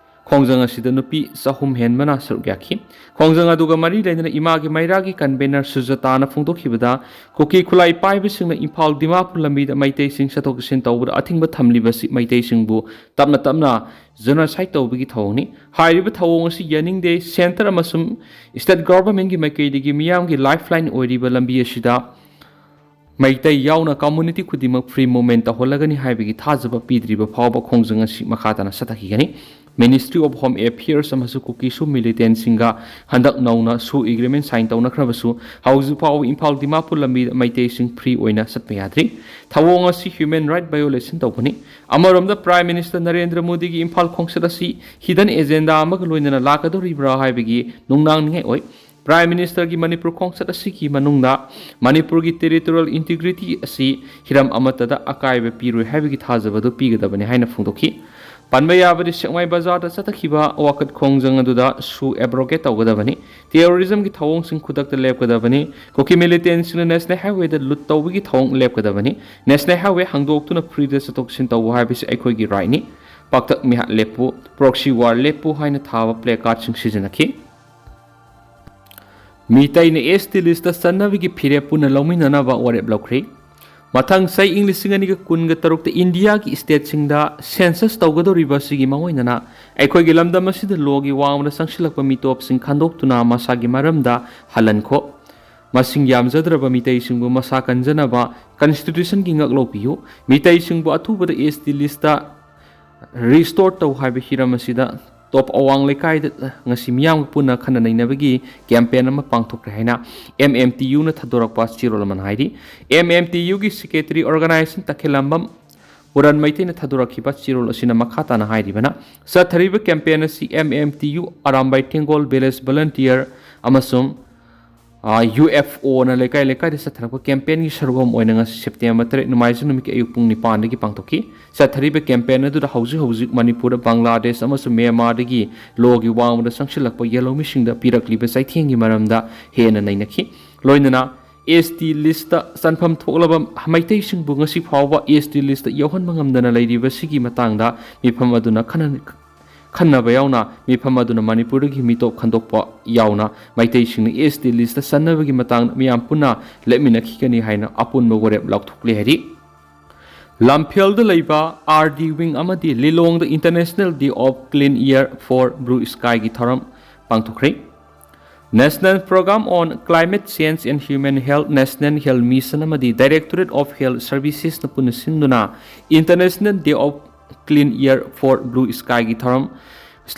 ꯈꯣꯡꯖꯪ ꯑꯁꯤꯗ ꯅꯨꯄꯤ ꯆꯍꯨꯝ ꯍꯦꯟꯕꯅ ꯁꯔꯨꯛ ꯌꯥꯈꯤ꯫ ꯈꯣꯡꯖꯪ ꯑꯗꯨꯒ ꯃꯔꯤ ꯂꯩꯅꯅ ꯏꯃꯥꯒꯤ ꯃꯩꯔꯥꯒꯤ ꯀꯟꯚꯦꯅꯔ ꯁꯨꯖꯇꯥꯅ ꯐꯣꯡꯗꯣꯛꯈꯤꯕꯗ, ꯀꯨꯀꯤ ꯈꯨꯠꯂꯥꯏ ꯄꯥꯏꯕꯁꯤꯡꯅ ꯏꯝꯐꯥꯜ ꯗꯤꯃꯥꯄꯨꯔ ꯂꯝꯕꯤꯗ ꯃꯩꯇꯩꯁꯤꯡ ꯆꯠꯊꯣꯛ ꯆꯠꯁꯤꯟ ꯇꯧꯕꯗ ꯑꯊꯤꯡꯕ ꯊꯝꯂꯤꯕꯁꯤ ꯃꯩꯇꯩꯁꯤꯡꯕꯨ ꯇꯞꯅ ꯇꯞꯅ genocide ꯇꯧꯕꯒꯤ ꯊꯧꯑꯣꯡꯅꯤ꯫ ꯍꯥꯏꯔꯤꯕ ꯊꯧꯑꯣꯡ ꯑꯁꯤ ꯌꯥꯅꯤꯡꯗꯦ꯫ Centre ꯑꯃꯁꯨꯡ state governmentꯀꯤ ꯃꯥꯏꯀꯩꯗꯒꯤ ꯃꯤꯌꯥꯝꯒꯤ lifeline ꯑꯣꯏꯔꯤꯕ ꯂꯝꯕꯤ ꯑꯁꯤꯗ ꯃꯩꯇꯩ ꯌꯥꯎꯅ community ꯈꯨꯗꯤꯡꯃꯛ free movement ꯇꯧꯍꯜꯂꯒꯅꯤ ꯍꯥꯏꯕꯒꯤ ꯊꯥꯖꯕ ꯄꯤꯗ꯭ꯔꯤꯕ ꯐꯥꯎꯕ ꯈꯣꯡꯖꯪ ꯑꯁꯤ ꯃꯈꯥ ꯇꯥꯅ ꯆꯠꯊꯈꯤꯒꯅꯤ꯫ Ministry of Home Affairs ꯑꯃꯁꯨꯡ ꯀꯨꯀꯤ SoO militantꯁꯤꯡꯒ ꯍꯟꯗꯛ ꯅꯧꯅ SoO agreement sign ꯇꯧꯅꯈ꯭ꯔꯕꯁꯨ, ꯍꯧꯖꯤꯛ ꯐꯥꯎꯕ ꯏꯝꯐꯥꯜ ꯗꯤꯃꯥꯄꯨꯔ ꯂꯝꯕꯤꯗ ꯃꯩꯇꯩꯁꯤꯡ free ꯑꯣꯏꯅ ꯆꯠꯄ ꯌꯥꯗ꯭ꯔꯤ꯫ ꯊꯧꯑꯣꯡ ꯑꯁꯤ human right violation ꯇꯧꯕꯅꯤ꯫ ꯑꯃꯔꯣꯝꯗ, Prime Minister ꯅꯔꯦꯟꯗ꯭ꯔ ꯃꯣꯗꯤꯒꯤ ꯏꯝꯐꯥꯜ ꯈꯣꯡꯆꯠ ꯑꯁꯤ hidden agenda ꯑꯃꯒ ꯂꯣꯏꯅꯅ ꯂꯥꯛꯀꯗꯧꯔꯤꯕ꯭ꯔꯥ ꯍꯥꯏꯕꯒꯤ ꯅꯨꯡꯅꯥꯡꯅꯤꯡꯉꯥꯏ ꯑꯣꯏ꯫ Prime Ministerꯒꯤ ꯃꯅꯤꯄꯨꯔ ꯈꯣꯡꯆꯠ ꯑꯁꯤꯒꯤ ꯃꯅꯨꯡꯗ ꯃꯅꯤꯄꯨꯔꯒꯤ territorial integrity ꯑꯁꯤ ꯍꯤꯔꯝ ꯑꯃꯠꯇꯗ ꯑꯀꯥꯏꯕ ꯄꯤꯔꯣꯏ ꯍꯥꯏꯕꯒꯤ ꯊꯥꯖꯕ ꯑꯗꯨ ꯄꯤꯒꯗꯕꯅꯤ ꯍꯥꯏꯅ ꯐꯣꯡꯗꯣꯛꯈꯤ꯫ ꯄꯟꯕ ꯌꯥꯕꯗꯤ, ꯁꯦꯛꯃꯥꯏ ꯕꯖꯥꯔꯗ ꯆꯠꯊꯈꯤꯕ ꯋꯥꯀꯠ ꯈꯣꯡꯖꯪ ꯑꯗꯨꯗ SoO abrogate ꯇꯧꯒꯗꯕꯅꯤ꯫ Terrorismꯒꯤ ꯊꯧꯑꯣꯡꯁꯤꯡ ꯈꯨꯗꯛꯇ ꯂꯦꯞꯀꯗꯕꯅꯤ꯫ ꯀꯨꯀꯤ militantꯁꯤꯡꯅ National Highwayꯗ loot ꯇꯧꯕꯒꯤ ꯊꯧꯑꯣꯡ ꯂꯦꯞꯀꯗꯕꯅꯤ꯫ National Highway ꯍꯥꯡꯗꯣꯛꯇꯨꯅ freeꯗ ꯆꯠꯊꯣꯛ ꯆꯠꯁꯤꯟ ꯇꯧꯕ ꯍꯥꯏꯕꯁꯤ ꯑꯩꯈꯣꯏꯒꯤ rightꯅꯤ꯫ ꯄꯥꯛꯇꯛ ꯃꯤꯍꯥꯠ ꯂꯦꯞꯄꯨ, proxy war ꯂꯦꯞꯄꯨ ꯍꯥꯏꯅ ꯊꯥꯕ placardꯁꯤꯡ ꯁꯤꯖꯤꯟꯅꯈꯤ꯫ ꯃꯤꯇꯩꯅ ST listꯇ ꯆꯟꯅꯕꯒꯤ ꯐꯤꯔꯦꯞ ꯄꯨꯟꯅ ꯂꯧꯃꯤꯟꯅꯅꯕ ꯋꯥꯔꯦꯞ ꯂꯧꯈ꯭ꯔꯤ꯫ ꯃꯊꯪ ꯆꯍꯤ ꯏꯪ ꯂꯤꯁꯤꯡ ꯑꯅꯤꯒ ꯀꯨꯟꯒ ꯇꯔꯨꯛꯇ ꯏꯟꯗꯤꯌꯥꯒꯤ stateꯁꯤꯡꯗ census ꯇꯧꯒꯗꯧꯔꯤꯕ ꯑꯁꯤꯒꯤ ꯃꯥꯡꯑꯣꯏꯅꯅ ꯑꯩꯈꯣꯏꯒꯤ ꯂꯝꯗꯝ ꯑꯁꯤꯗ lawꯒꯤ ꯋꯥꯡꯃꯗ ꯆꯪꯁꯤꯜꯂꯛꯄ ꯃꯤꯇꯣꯞꯁꯤꯡ ꯈꯟꯗꯣꯛꯇꯨꯅ ꯃꯁꯥꯒꯤ ꯃꯔꯝꯗ ꯍꯜꯍꯟꯈꯣ꯫ ꯃꯁꯤꯡ ꯌꯥꯝꯖꯗ꯭ꯔꯕ ꯃꯤꯇꯩꯁꯤꯡꯕꯨ ꯃꯁꯥ ꯀꯟꯖꯅꯕ constitutionꯒꯤ ꯉꯛꯂꯧ ꯄꯤꯌꯨ꯫ ꯃꯤꯇꯩꯁꯤꯡꯕꯨ ꯑꯊꯨꯕꯗ ST listꯇ restore ꯇꯧ ꯍꯥꯏꯕ ꯍꯤꯔꯝ ꯑꯁꯤꯗ ꯇꯣꯞ ꯑꯋꯥꯡ ꯂꯩꯀꯥꯏꯗ ꯉꯁꯤ ꯃꯤꯌꯥꯝꯒ ꯄꯨꯟꯅ ꯈꯟꯅ ꯅꯩꯅꯕꯒꯤ campaign ꯑꯃ ꯄꯥꯡꯊꯣꯛꯈ꯭ꯔꯦ ꯍꯥꯏꯅ MMTUꯅ ꯊꯥꯗꯣꯔꯛꯄ ꯆꯦꯔꯣꯜ ꯑꯃꯅ ꯍꯥꯏꯔꯤ꯫ MMTUꯒꯤ secretary organization ꯇꯈꯦꯂꯝꯕꯝ ꯄꯨꯔꯟ ꯃꯩꯇꯩꯅ ꯊꯥꯗꯣꯔꯛꯈꯤꯕ ꯆꯦꯔꯣꯜ ꯑꯁꯤꯅ ꯃꯈꯥ ꯇꯥꯅ ꯍꯥꯏꯔꯤꯕꯅ, ꯆꯠꯊꯔꯤꯕ campaign ꯑꯁꯤ MMTU ꯑꯔꯥꯝꯕꯥꯏ ꯇꯦꯡꯒꯣꯜ village volunteer ꯑꯃꯁꯨꯡ UFOꯅ ꯂꯩꯀꯥꯏ ꯂꯩꯀꯥꯏꯗ ꯆꯠꯊꯔꯛꯄ campaignꯒꯤ ꯁꯔꯨꯛ ꯑꯃ ꯑꯣꯏꯅ ꯉꯁꯤ September ꯇꯔꯦꯠ ꯅꯣꯡꯃꯥꯏꯖꯤꯡ ꯅꯨꯃꯤꯠꯀꯤ ꯑꯌꯨꯛ ꯄꯨꯡ ꯅꯤꯄꯥꯟꯗꯒꯤ ꯄꯥꯡꯊꯣꯛꯈꯤ꯫ ꯆꯠꯊꯔꯤꯕ campaign ꯑꯗꯨꯗ ꯍꯧꯖꯤꯛ ꯍꯧꯖꯤꯛ ꯃꯅꯤꯄꯨꯔꯗ, ꯕꯪꯒ꯭ꯂꯥꯗꯦꯁ ꯑꯃꯁꯨꯡ ꯃ꯭ꯌꯥꯟꯃꯥꯔꯗꯒꯤ lawꯒꯤ ꯋꯥꯡꯃꯗ ꯆꯪꯁꯤꯜꯂꯛꯄ ꯌꯦꯜꯍꯧꯃꯤꯁꯤꯡꯗ ꯄꯤꯔꯛꯂꯤꯕ ꯆꯩꯊꯦꯡꯒꯤ ꯃꯔꯝꯗ ꯍꯦꯟꯅ ꯅꯩꯅꯈꯤ꯫ ꯂꯣꯏꯅꯅ ST listꯇ ꯆꯟꯐꯝ ꯊꯣꯛꯂꯕ ꯃꯩꯇꯩꯁꯤꯡꯕꯨ ꯉꯁꯤ ꯐꯥꯎꯕ ST listꯇ ꯌꯥꯎꯍꯟꯕ ꯉꯝꯗꯅ ꯂꯩꯔꯤꯕꯁꯤꯒꯤ ꯃꯇꯥꯡꯗ ꯃꯤꯐꯝ ꯑꯗꯨꯅ ꯈꯟꯅ-, ꯈꯟꯅꯕ ꯌꯥꯎꯅ ꯃꯤꯐꯝ ꯑꯗꯨꯅ ꯃꯅꯤꯄꯨꯔꯗꯒꯤ ꯃꯤꯇꯣꯞ ꯈꯟꯗꯣꯛꯄ ꯌꯥꯎꯅ ꯃꯩꯇꯩꯁꯤꯡꯅ ꯑꯦꯁ ꯇꯤ ꯂꯤꯁꯇ ꯆꯟꯅꯕꯒꯤ ꯃꯇꯥꯡꯗ ꯃꯤꯌꯥꯝ ꯄꯨꯟꯅ ꯂꯦꯞꯃꯤꯟꯅꯈꯤꯒꯅꯤ ꯍꯥꯏꯅ ꯑꯄꯨꯟꯕ ꯋꯥꯔꯦꯞ ꯂꯥꯎꯊꯣꯛꯂꯦ ꯍꯥꯏꯔꯤ꯫ ꯂꯝꯐꯦꯜꯗ ꯂꯩꯕ ꯑꯥꯔ ꯗꯤ ꯋꯤꯡ ꯑꯃꯗꯤ ꯂꯤꯂꯣꯡꯗ International Day of Clean Air for Blue Skyꯒꯤ ꯊꯧꯔꯝ ꯄꯥꯡꯊꯣꯛꯈ꯭ꯔꯦ꯫ National Program on Climate Change and Human Health, National Health Mission ꯑꯃꯗꯤ Directorate of Health Servicesꯅ ꯄꯨꯟꯅ ꯁꯤꯟꯗꯨꯅ International Day of Clean Air for Blue Skyꯒꯤ ꯊꯧꯔꯝ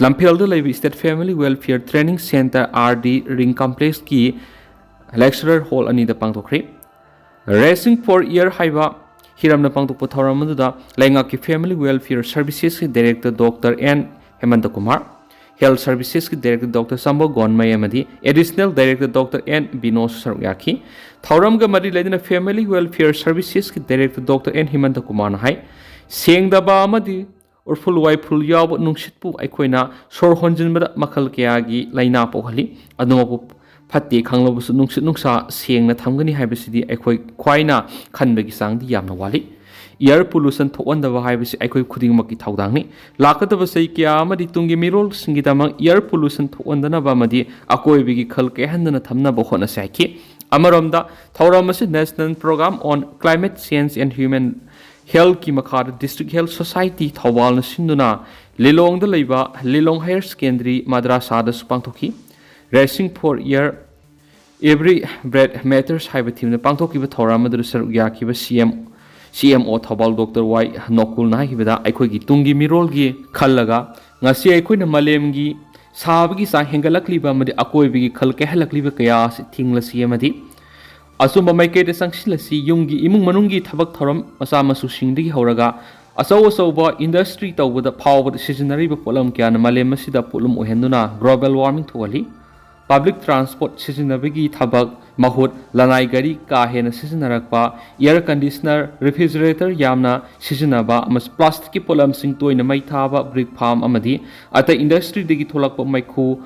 ꯂꯝꯐꯦꯜꯗ ꯂꯩꯕ State Family Welfare Training Centre R D Ring Complexꯀꯤ Lecturer Hall ꯑꯅꯤꯗ ꯄꯥꯡꯊꯣꯛꯈ꯭ꯔꯦ꯫ Racing for Air ꯍꯥꯏꯕ ꯍꯤꯔꯝꯅ ꯄꯥꯡꯊꯣꯛꯄ ꯊꯧꯔꯝ ꯑꯗꯨꯗ ꯂꯩꯉꯥꯛꯀꯤ Family Welfare Servicesꯀꯤ Director Doctor N ꯍꯦꯃꯟꯇ Kumar, Health Servicesꯀꯤ Director Doctor ꯆꯥꯝꯕ ꯒꯣꯟꯃꯩ ꯑꯃꯗꯤ Additional Director Doctor N ꯕꯤꯅꯣꯁ ꯁꯔꯨꯛ ꯌꯥꯈꯤ꯫ ꯊꯧꯔꯝꯒ ꯃꯔꯤ ꯂꯩꯅꯅ Family Welfare Servicesꯀꯤ Director Doctor N ꯍꯦꯃꯟꯇ ꯀꯨꯃꯥꯔꯅ ꯍꯥꯏ, ꯁꯦꯡꯗꯕ ꯑꯃꯗꯤ ꯎꯔꯐꯨꯜ ꯋꯥꯏꯐꯨꯜ ꯌꯥꯎꯕ ꯅꯨꯡꯁꯤꯠꯄꯨ ꯑꯩꯈꯣꯏꯅ ꯁꯣꯔ ꯍꯣꯟꯖꯤꯟꯕꯗ ꯃꯈꯜ ꯀꯌꯥꯒꯤ ꯂꯥꯏꯅꯥ ꯄꯣꯛꯍꯜꯂꯤ꯫ ꯑꯗꯨꯃꯛꯄꯨ ꯐꯠꯇꯦ ꯈꯪꯂꯕꯁꯨ ꯅꯨꯡꯁꯤꯠ ꯅꯨꯡꯁꯥ ꯁꯦꯡꯅ ꯊꯝꯒꯅꯤ ꯍꯥꯏꯕꯁꯤꯗꯤ ꯑꯩꯈꯣꯏ ꯈ꯭ꯋꯥꯏꯅ ꯈꯟꯕꯒꯤ ꯆꯥꯡꯗꯤ ꯌꯥꯝꯅ ꯋꯥꯠꯂꯤ꯫ Air pollution ꯊꯣꯛꯍꯟꯗꯕ ꯍꯥꯏꯕꯁꯤ ꯑꯩꯈꯣꯏ ꯈꯨꯗꯤꯡꯃꯛꯀꯤ ꯊꯧꯗꯥꯡꯅꯤ꯫ ꯂꯥꯛꯀꯗꯕ ꯆꯍꯤ ꯀꯌꯥ ꯑꯃꯗꯤ ꯇꯨꯡꯒꯤ ꯃꯤꯔꯣꯜꯁꯤꯡꯒꯤꯗꯃꯛ air pollution ꯊꯣꯛꯍꯟꯗꯅꯕ ꯑꯃꯗꯤ ꯑꯀꯣꯏꯕꯒꯤ ꯈꯜ ꯀꯥꯏꯍꯟꯗꯅ ꯊꯝꯅꯕ ꯍꯣꯠꯅꯁꯤ ꯍꯥꯏꯈꯤ꯫ ꯑꯃꯔꯣꯝꯗ ꯊꯧꯔꯝ ꯑꯁꯤ National Program on Climate Change and Human Healthꯀꯤ ꯃꯈꯥꯗ District Health Society ꯊꯧꯕꯥꯜꯅ ꯁꯤꯟꯗꯨꯅ ꯂꯤꯂꯣꯡꯗ ꯂꯩꯕ ꯂꯤꯂꯣꯡ Higher Secondary ꯃꯗ꯭ꯔꯥꯁꯥꯗꯁꯨ ꯄꯥꯡꯊꯣꯛꯈꯤ꯫ Racing for Air, Every Breath Matters ꯍꯥꯏꯕ themeꯗ ꯄꯥꯡꯊꯣꯛꯈꯤꯕ ꯊꯧꯔꯝ ꯑꯗꯨꯗ ꯁꯔꯨꯛ ꯌꯥꯈꯤꯕ ꯁꯤ ꯑꯦꯝ, ꯁꯤ ꯑꯦꯝ ꯑꯣ ꯊꯧꯕꯥꯜ ꯗꯣꯛꯇꯔ ꯋꯥꯏ ꯅꯣꯀꯨꯜꯅ ꯍꯥꯏꯈꯤꯕꯗ, ꯑꯩꯈꯣꯏꯒꯤ ꯇꯨꯡꯒꯤ ꯃꯤꯔꯣꯜꯒꯤ ꯈꯜꯂꯒ ꯉꯁꯤ ꯑꯩꯈꯣꯏꯅ ꯃꯥꯂꯦꯝꯒꯤ ꯁꯥꯕꯒꯤ ꯆꯥꯡ ꯍꯦꯟꯒꯠꯂꯛꯂꯤꯕ ꯑꯃꯗꯤ ꯑꯀꯣꯏꯕꯒꯤ ꯈꯜ ꯀꯥꯏꯍꯜꯂꯛꯂꯤꯕ ꯀꯌꯥ ꯑꯁꯤ ꯊꯤꯡꯂꯁꯤ ꯑꯃꯗꯤ ꯑꯆꯨꯝꯕ ꯃꯥꯏꯀꯩꯗ ꯆꯪꯁꯤꯜꯂꯁꯤ꯫ ꯌꯨꯝꯒꯤ ꯏꯃꯨꯡ ꯃꯅꯨꯡꯒꯤ ꯊꯕꯛ ꯊꯧꯔꯝ ꯃꯆꯥ ꯃꯁꯨꯁꯤꯡꯗꯒꯤ ꯍꯧꯔꯒ ꯑꯆꯧ ꯑꯆꯧꯕ industry ꯇꯧꯕꯗ ꯐꯥꯎꯕꯗ ꯁꯤꯖꯤꯟꯅꯔꯤꯕ ꯄꯣꯠꯂꯝ ꯀꯌꯥꯅ ꯃꯥꯂꯦꯝ ꯑꯁꯤꯗ ꯄꯣꯠꯂꯨꯝ ꯑꯣꯏꯍꯟꯗꯨꯅ global warming ꯊꯣꯛꯍꯜꯂꯤ꯫ Public transport ꯁꯤꯖꯤꯟꯅꯕꯒꯤ ꯊꯕꯛ ꯃꯍꯨꯠ ꯂꯅꯥꯏ ꯒꯥꯔꯤ ꯀꯥ ꯍꯦꯟꯅ ꯁꯤꯖꯤꯟꯅꯔꯛꯄ, air conditioner, refrigerator ꯌꯥꯝꯅ ꯁꯤꯖꯤꯟꯅꯕ ꯑꯃꯁꯨꯡ plasticꯀꯤ ꯄꯣꯠꯂꯝꯁꯤꯡ ꯇꯣꯏꯅ ꯃꯩ ꯊꯥꯕ, brick farm ꯑꯃꯗꯤ ꯑꯇꯩ industryꯗꯒꯤ ꯊꯣꯛꯂꯛꯄ ꯃꯩꯈꯨ,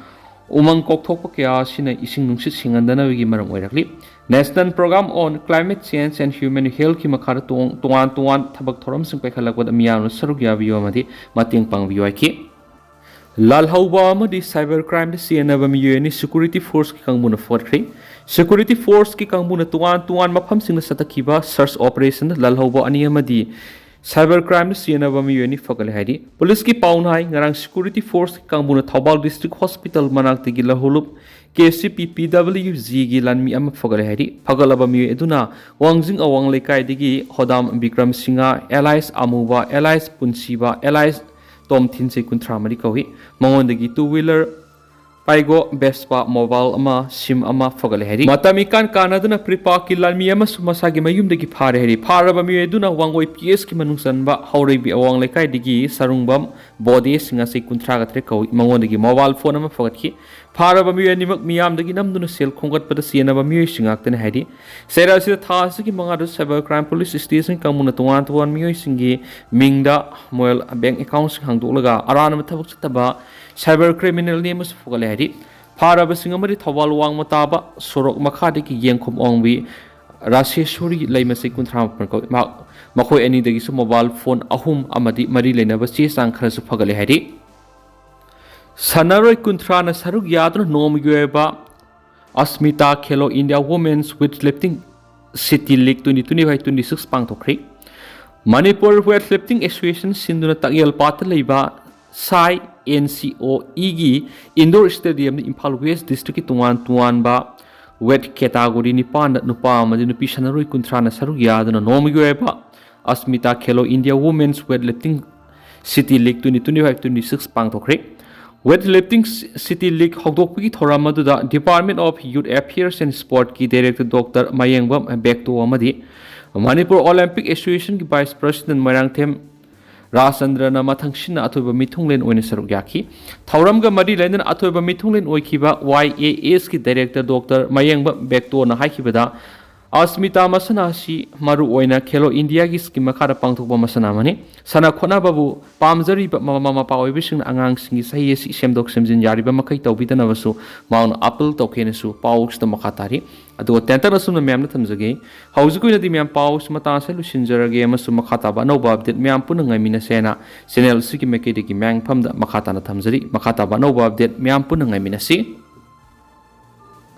ꯎꯃꯪ ꯀꯣꯛꯊꯣꯛꯄ ꯀꯌꯥ ꯑꯁꯤꯅ ꯏꯁꯤꯡ ꯅꯨꯡꯁꯤꯠ ꯁꯦꯡꯍꯟꯗꯅꯕꯒꯤ ꯃꯔꯝ ꯑꯣꯏꯔꯛꯂꯤ꯫ National Program on Climate Change and Human Healthꯀꯤ ꯃꯈꯥꯗ ꯇꯣꯡ-, ꯇꯣꯉꯥꯟ ꯇꯣꯉꯥꯟ ꯊꯕꯛ ꯊꯧꯔꯝꯁꯤꯡ ꯄꯥꯏꯈꯠꯂꯛꯄꯗ ꯃꯤꯌꯥꯝꯅ ꯁꯔꯨꯛ ꯌꯥꯕꯤꯌꯨ ꯑꯃꯗꯤ ꯃꯇꯦꯡ ꯄꯥꯡꯕꯤꯌꯨ ꯍꯥꯏꯈꯤ꯫ ꯂꯥꯜꯍꯧꯕ ꯑꯃꯗꯤ cyber crimeꯗ ꯆꯦꯟꯅꯕ ꯃꯤꯑꯣꯏ ꯑꯅꯤ security forceꯀꯤ ꯀꯥꯡꯕꯨꯅ ꯐꯒꯠꯈ꯭ꯔꯦ꯫ Security forceꯀꯤ ꯀꯥꯡꯕꯨꯅ ꯇꯣꯉꯥꯟ ꯇꯣꯉꯥꯟ ꯃꯐꯝꯁꯤꯡꯗ ꯆꯠꯊꯈꯤꯕ search operationꯗ ꯂꯥꯜꯍꯧꯕ ꯑꯅꯤ ꯑꯃꯗꯤ cyber crimeꯗ ꯆꯦꯟꯅꯕ ꯃꯤꯑꯣꯏ ꯑꯅꯤ ꯐꯒꯠꯂꯦ ꯍꯥꯏꯔꯤ꯫ Policeꯀꯤ ꯄꯥꯎꯅ ꯍꯥꯏ, ꯉꯔꯥꯡ security force ꯀꯥꯡꯕꯨꯅ Thoubal district hospital ꯃꯅꯥꯛꯇꯒꯤ ꯂꯧꯍꯧꯂꯨꯞ K C P P W Gꯒꯤ ꯂꯥꯟꯃꯤ ꯑꯃ ꯐꯒꯠꯂꯦ ꯍꯥꯏꯔꯤ꯫ ꯐꯒꯠꯂꯕ ꯃꯤꯑꯣꯏ ꯑꯗꯨꯅ ꯋꯥꯡꯖꯤꯡ ꯑꯋꯥꯡ ꯂꯩꯀꯥꯏꯗꯒꯤ ꯍꯣꯗꯥꯝ ꯕꯤꯀ꯭ꯔꯝ ꯁꯤꯡꯍ, alias ꯑꯃꯨꯕ, alias ꯄꯨꯟꯁꯤꯕ, alias ꯇꯣꯝꯊꯤꯟ, ꯆꯍꯤ ꯀꯨꯟꯊ꯭ꯔꯥ ꯃꯔꯤ ꯀꯧꯏ꯫ ꯃꯉꯣꯟꯗꯒꯤ two wheeler Paygo Vespa mobile ꯑꯃ, SIM ꯑꯃ ꯐꯒꯠꯂꯦ ꯍꯥꯏꯔꯤ꯫ ꯃꯇꯝ ꯏꯀꯥꯟ ꯀꯥꯟꯅꯗꯅ ꯄ꯭ꯔꯤꯄꯥꯛꯀꯤ ꯂꯥꯟꯃꯤ ꯑꯃꯁꯨ ꯃꯁꯥꯒꯤ ꯃꯌꯨꯝꯗꯒꯤ ꯐꯥꯔꯦ ꯍꯥꯏꯔꯤ꯫ ꯐꯥꯔꯕ ꯃꯤꯑꯣꯏ ꯑꯗꯨꯅ ꯋꯥꯡꯒꯣꯏ P Sꯀꯤ ꯃꯅꯨꯡ ꯆꯟꯕ ꯍꯧꯔꯩꯕꯤ ꯑꯋꯥꯡ ꯂꯩꯀꯥꯏꯗꯒꯤ ꯁꯔꯨꯡꯕꯝ ꯕꯣꯗꯦ ꯁꯤꯡꯍ, ꯆꯍꯤ ꯀꯨꯟꯊ꯭ꯔꯥꯒ ꯇꯔꯦꯠ ꯀꯧꯏ꯫ ꯃꯉꯣꯟꯗꯒꯤ mobile phone ꯑꯃ ꯐꯒꯠꯈꯤ꯫ ꯐꯥꯔꯕ ꯃꯤꯑꯣꯏ ꯑꯅꯤꯃꯛ ꯃꯤꯌꯥꯝꯗꯒꯤ ꯅꯝꯗꯨꯅ ꯁꯦꯜ ꯈꯣꯝꯒꯠꯄꯗ ꯆꯦꯟꯅꯕ ꯃꯤꯑꯣꯏꯁꯤꯡ ꯉꯥꯛꯇꯅꯤ ꯍꯥꯏꯔꯤ꯫ ꯆꯩꯔꯥꯎ ꯑꯁꯤꯗ ꯊꯥ ꯑꯁꯤꯒꯤ ꯃꯉꯥꯗ cyber crime police station ꯀꯥꯡꯕꯨꯅ ꯇꯣꯉꯥꯟ ꯇꯣꯉꯥꯟꯕ ꯃꯤꯑꯣꯏꯁꯤꯡꯒꯤ ꯃꯤꯡꯗ mobile bank accountꯁꯤꯡ ꯍꯥꯡꯗꯣꯛꯂꯒ ꯑꯔꯥꯟꯕ ꯊꯕꯛ ꯆꯠꯇꯕ cyber criminalꯅꯤ ꯑꯃꯁꯨ ꯐꯒꯠꯂꯦ ꯍꯥꯏꯔꯤ꯫ ꯐꯥꯔꯕꯁꯤꯡ ꯑꯃꯗꯤ ꯊꯧꯕꯥꯜ ꯋꯥꯡꯃ ꯇꯥꯕ ꯁꯣꯔꯣꯛ ꯃꯈꯥꯗꯒꯤ ꯌꯦꯡꯈꯣꯝ ꯑꯣꯡꯕꯤ ꯔꯥꯁꯦꯁꯣꯔꯤ ꯂꯩꯃ, ꯆꯍꯤ ꯀꯨꯟꯊ꯭ꯔꯥ ꯃꯥꯄꯟ ꯀꯧꯏ꯫ ꯃꯍꯥꯛ, ꯃꯈꯣꯏ ꯑꯅꯤꯗꯒꯤꯁꯨ mobile phone ꯑꯍꯨꯝ ꯑꯃꯗꯤ ꯃꯔꯤ ꯂꯩꯅꯕ ꯆꯦ ꯆꯥꯡ ꯈꯔꯁꯨ ꯐꯒꯠꯂꯦ ꯍꯥꯏꯔꯤ꯫ ꯁꯥꯟꯅꯔꯣꯏ ꯀꯨꯟꯊ꯭ꯔꯥꯅ ꯁꯔꯨꯛ ꯌꯥꯗꯨꯅ ꯅꯣꯡꯃꯒꯤ ꯑꯣꯏꯕ Asmita Khelo India Women's Weightlifting City League twenty twenty-five twenty-six ꯄꯥꯡꯊꯣꯛꯈ꯭ꯔꯤ꯫ Manipur Weightlifting Association ꯁꯤꯟꯗꯨꯅ ꯇꯥꯛꯌꯦꯜ ꯄꯥꯠꯇ ꯂꯩꯕ ꯁꯥꯏ N C O Eꯒꯤ indoor stadiumꯗ Imphal West districtꯀꯤ ꯇꯣꯉꯥꯟ ꯇꯣꯉꯥꯟꯕ weight category ꯅꯤꯄꯥꯟꯗ ꯅꯨꯄꯥ ꯑꯃꯗꯤ ꯅꯨꯄꯤ ꯁꯥꯟꯅꯔꯣꯏ ꯀꯨꯟꯊ꯭ꯔꯥꯅ ꯁꯔꯨꯛ ꯌꯥꯗꯨꯅ ꯅꯣꯡꯃꯒꯤ ꯑꯣꯏꯕ Asmita Khelo India Women's Weightlifting City League twenty twenty-five twenty-six ꯄꯥꯡꯊꯣꯛꯈ꯭ꯔꯦ꯫ Weightlifting City League ꯍꯧꯗꯣꯛꯄꯒꯤ ꯊꯧꯔꯝ ꯑꯗꯨꯗ Department of Youth Affairs and Sportꯀꯤ Director Doctor ꯃꯌꯦꯡꯕꯝ ꯕꯦꯛꯇꯣ ꯑꯃꯗꯤ Manipur Olympic Associationꯒꯤ Vice President Moirangthem ꯔꯥꯖꯆꯟꯗ꯭ꯔꯅ ꯃꯊꯪꯁꯤꯟꯅ ꯑꯊꯣꯏꯕ ꯃꯤꯊꯨꯡꯂꯦꯟ ꯑꯣꯏꯅ ꯁꯔꯨꯛ ꯌꯥꯈꯤ꯫ ꯊꯧꯔꯝꯒ ꯃꯔꯤ ꯂꯩꯅꯅ ꯑꯊꯣꯏꯕ ꯃꯤꯊꯨꯡꯂꯦꯟ ꯑꯣꯏꯈꯤꯕ Y A Sꯀꯤ Director Doctor ꯃꯌꯦꯡꯕꯝ ꯕꯦꯛꯇꯣꯅ ꯍꯥꯏꯈꯤꯕꯗ, ꯑꯁꯃꯤꯇꯥ ꯃꯁꯥꯟꯅ ꯑꯁꯤ ꯃꯔꯨꯑꯣꯏꯅ ꯈꯦꯂꯣ ꯏꯟꯗꯤꯌꯥꯒꯤ ꯁ꯭ꯀꯤꯝ ꯃꯈꯥꯗ ꯄꯥꯡꯊꯣꯛꯄ ꯃꯁꯥꯟꯅ ꯑꯃꯅꯤ꯫ ꯁꯥꯟꯅ ꯈꯣꯠꯅꯕꯕꯨ ꯄꯥꯝꯖꯔꯤꯕ ꯃꯃꯥ ꯃꯄꯥ ꯑꯣꯏꯕꯁꯤꯡꯅ ꯑꯉꯥꯡꯁꯤꯡꯒꯤ ꯆꯍꯤ ꯑꯁꯤ ꯁꯦꯝꯗꯣꯛ ꯁꯦꯝꯖꯤꯟ ꯌꯥꯔꯤꯕ ꯃꯈꯩ ꯇꯧꯕꯤꯗꯅꯕꯁꯨ ꯃꯍꯥꯛꯅ ꯑꯥꯄꯤꯜ ꯇꯧꯈꯤꯅꯁꯨ ꯄꯥꯎꯁꯤꯗ ꯃꯈꯥ ꯇꯥꯔꯤ꯫ ꯑꯗꯨꯒ ꯇꯦꯟꯇꯛꯅ ꯑꯁꯨꯝꯅ ꯃꯌꯥꯝꯅ ꯊꯝꯖꯒꯦ꯫ ꯍꯧꯖꯤꯛꯀꯤ ꯑꯣꯏꯅꯗꯤ ꯃꯌꯥꯝ ꯄꯥꯎꯁꯤ ꯃꯇꯥꯡ ꯑꯁꯤꯗ ꯂꯣꯏꯁꯤꯟꯖꯔꯒꯦ ꯑꯃꯁꯨꯡ ꯃꯈꯥ ꯇꯥꯕ ꯑꯅꯧꯕ ꯑꯞꯗꯦꯠ ꯃꯌꯥꯝ ꯄꯨꯟꯅ ꯉꯥꯏꯃꯤꯟꯅꯁꯦꯅ ꯆꯦꯅꯦꯜ ꯑꯁꯤꯒꯤ ꯃꯥꯏꯀꯩꯗꯒꯤ ꯃꯌꯥꯝꯐꯝꯗ ꯃꯈꯥ ꯇꯥꯅ ꯊꯝꯖꯔꯤ꯫ ꯃꯈꯥ ꯇꯥꯕ ꯑꯅꯧꯕ ꯑꯞꯗꯦꯠ ꯃꯌꯥꯝ ꯄꯨꯟꯅ ꯉꯥꯏꯃꯤꯟꯅꯁꯤ꯫